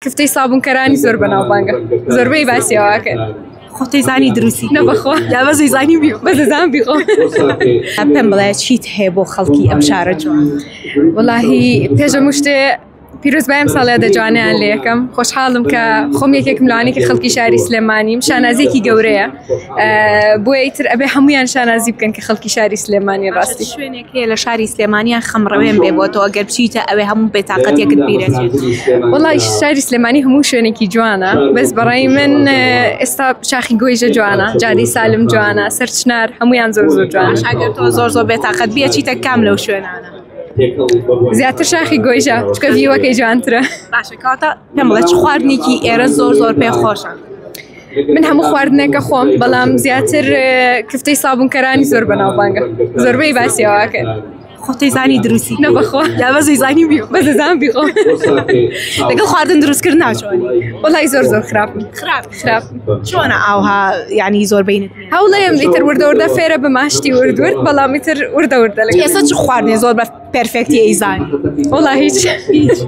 کفتەی سابوونکەرانی زۆر بەناوبانگە زۆربەی باسیەوەکەن. خۆتەی زانی دروستی نە بەخوا یا بەس زانی بی بەس زان بیخۆ. پێم بڵێ چیت هەیە بۆ خەڵکی ئەم شارە جوان؟ وەڵاهی پێش هەموو شتێ پیرۆزبای ئەم ساڵیادە جوانەیان لێ یەکەم خۆشحاڵم کە خۆم یەکێکم لەوانەی کە خەڵکی شاری سلێمانیم شانازیەکی گەورەیە بۆیە ئیتر ئەبێ هەمویان شانازی بکەن کە خەڵکی شاری سلێمانی ڕاستی شوێنێک هەیە لە شاری سلێمانیان خەمڕەوێن بێ بۆ تۆ ئەگەر بچیتە ئەوێ هەموو بێتاقەتێکت بیرەچێت وەڵی شاری سلێمانی هەموو شوێنێکی جوانە بەس بەڕای من ئێستا شاخی گۆیژە جوانە جادەی سالم جوانە سەرچنار هەمویان زۆر زۆر جوانە ئەگەر تۆ زۆر زۆر بێتاقەت بیە چیتە کام لەو شوێنانە زیاتر شاخی گۆیژە چکە ڤیوەکەی جوانترە باشە کەواتە پێم بڵێ چ خواردنێکی ئێرە زۆر زۆر پێ خۆشە من هەموو خواردنێکە خۆم بەڵام زیاتر کفتەی سابوونکەرانی زۆر بەناوبانگە زۆربەی باسیەوەکەن خۆتەی زانی دروستی نە بەخوا یا بەس زانی بی بەس زان بیخۆ لەگەڵ خواردن دروستکرد ناچۆنی وەڵی زۆر زۆر خراپم خراپ خراپ چۆنە ئاوها یعنی زۆر بینت هەوڵێم ئیتر وردە وردە فێرە بە ماشتی ورد ورد بەڵام ئیتر وردە وردە لەگەڵ ئێستا چ خواردنێ زۆر بە پێرفێکتی ئەیزانی وەڵا هیچ هیچ.